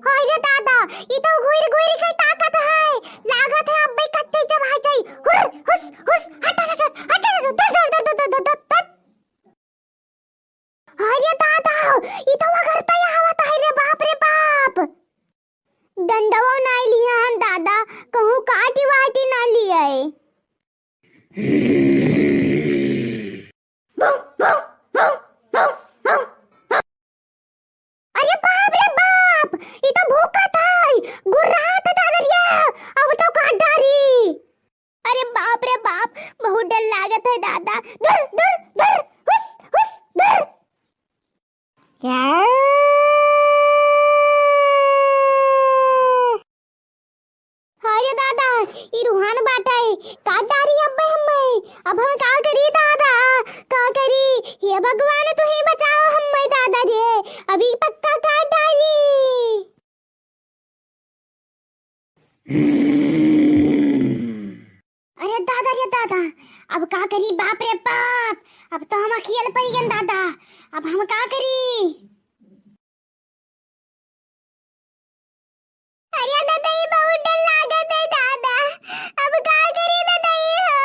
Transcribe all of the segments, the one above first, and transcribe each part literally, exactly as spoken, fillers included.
हाय रे दादा, ई तो घुर घुर के ताकत है। लागत है अब्बे कत्ते चबा जाई। हुर, हुस, हुस, हट, हट, हट, हट, हट, हट, हट, हट, हट, हट। हाय रे दादा, ई तो अगरता आवत है रे, बाप रे बाप। डंडवा ना लिया हन दादा, कहूँ काटी वाटी ना लिया है। अरे बाप रे बाप, ई तो भूकत है, गुर्रात है दादा रे, अब तो काट डारी। अरे बाप रे बाप, बहुत डर लागत है दादा। धुर, धुर, धुर, हुस, हुस, धुर। अरे दादा, ई रूहान बाटै, काट डारी अब्बे हम्मै। अब हम का करी दादा, का करी? हे भगवान, तू ही बचाओ हम्मै दादा रे, अभी पक्का काट डारी। अरे दादा रे दादा, अब का करी? बाप रे बाप, अब तो हम अकेल पड़ी गन दादा, अब हम का करी? अरे दादा, ई बहुत डर लागत है दादा, अब का करी दादा ई हो?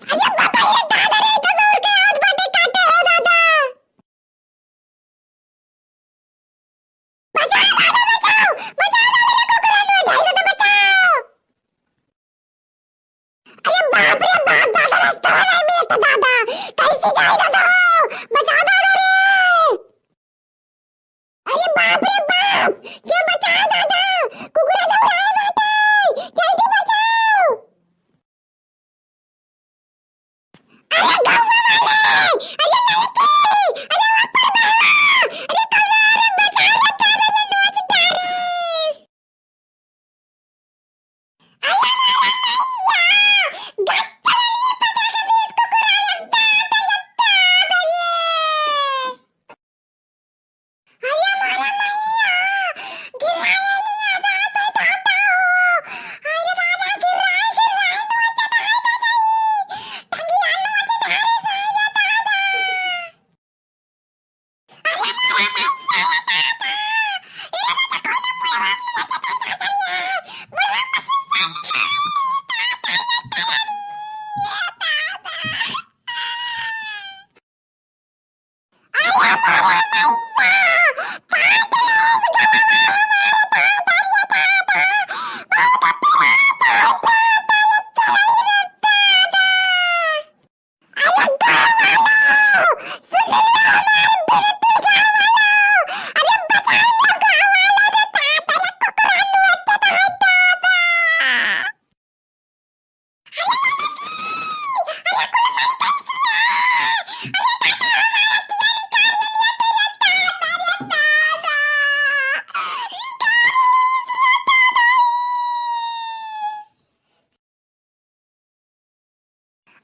अरे बाबा, ये दादा रे, तो जोर के हाथ बाटे काटे हो दादा। बचाओ दादा, बचाओ, बचाओ दादा रे, कुकुरा नु ढाई दादा, बचाओ। अरे बाप रे बाप, दादा रास्ता नहीं मिलत दादा, कैसे जाए दादा, बचाओ दादा रे। अरे बाप रे बाप, के बचाओ दादा, कुकुरा दौड़ाए बाटे, जल्दी बचाओ। अरे गौवा वाले, अरे लड़की, अरे ऊपर वाला, अरे कौवा, अरे बचाओ रे, क्या रे, ये नोच डारिस। अरे मोरे मैया, गत्तनी पटक दीस कुकुरा, यत्ता, यत्ता, यत्ता, ये। अरे मोरे मैया, गिराए लिया जात है दादा हो। अरे दादा, गिराए, गिराए, नोचत है दादा ई। टंगिया नोच डारिस है रे दादा। अरे मोरे मैया, रे दादा। ए रे दादा, कौन बुढ़वा नोचत है दादा ई? बुढ़वा मसीहा निकाल ली दादा, ये दादा रे, दादा।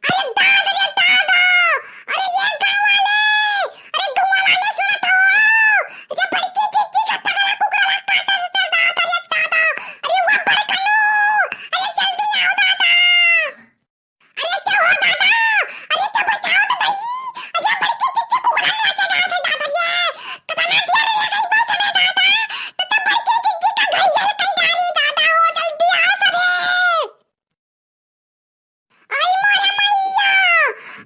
अरे दादा रे दादा, अरे ये गाँव वाले, अरे गाँव वाले सुनत हो, ये बड़की जिज्जी का तगड़ा कुकुरा काटा रे दादा रे दादा, अरे वो बड़कनू, अरे जल्दी आओ दादा। अरे क्या हुआ दादा? अरे क्या बचाओ तो भाई। अरे बड़की जिज्जी कुकुरा नाचे गात है दादा रे। कितना देर लग गई बस में दादा। तो, तो बड़की जिज्जी का घायल कई डारी दादा हो, जल्दी आओ सभी। आई मोरे मैया।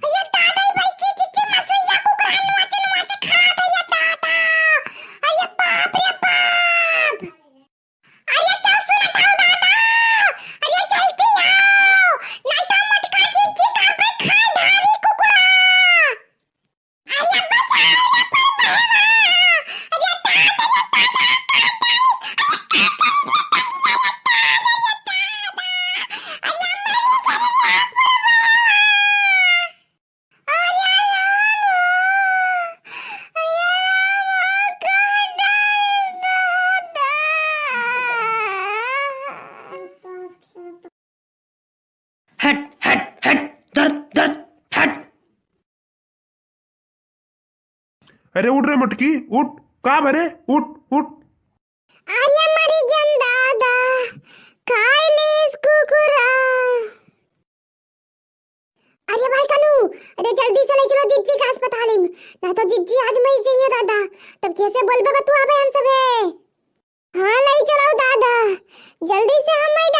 अरे दादा, बड़की जिज्जी मसुइया कुकुरा नाचे नाचे खात है ये दादा। अरे बाप रे बाप। अरे क्या सुनत हो दादा? अरे जल्दी आओ, नहीं तो मोटका जिज्जी का पे खाए धारी कुकुरा। अरे बचाओ रे परधावा। अरे दादा, अरे दादा, अरे दादा, अरे काटा से पनिया, अरे दादा, अरे दादा, अरे मरी गई रे परधावा। हट, हट, हट, धर, धर, हट। अरे उठ रे मटकी, उठ, का भरे, उठ, उठ। अरे मरी गन दादा, खाए लेस कुकुरा। अरे भाई कनू, अरे जल्दी से लइ चलो जिज्जी का अस्पताल में, ना तो जिज्जी आज मरी जइहैं दादा। तब कैसे बोलबे बतुआबे हम सबे? हाँ लइ चलो दादा, जल्दी से हम मई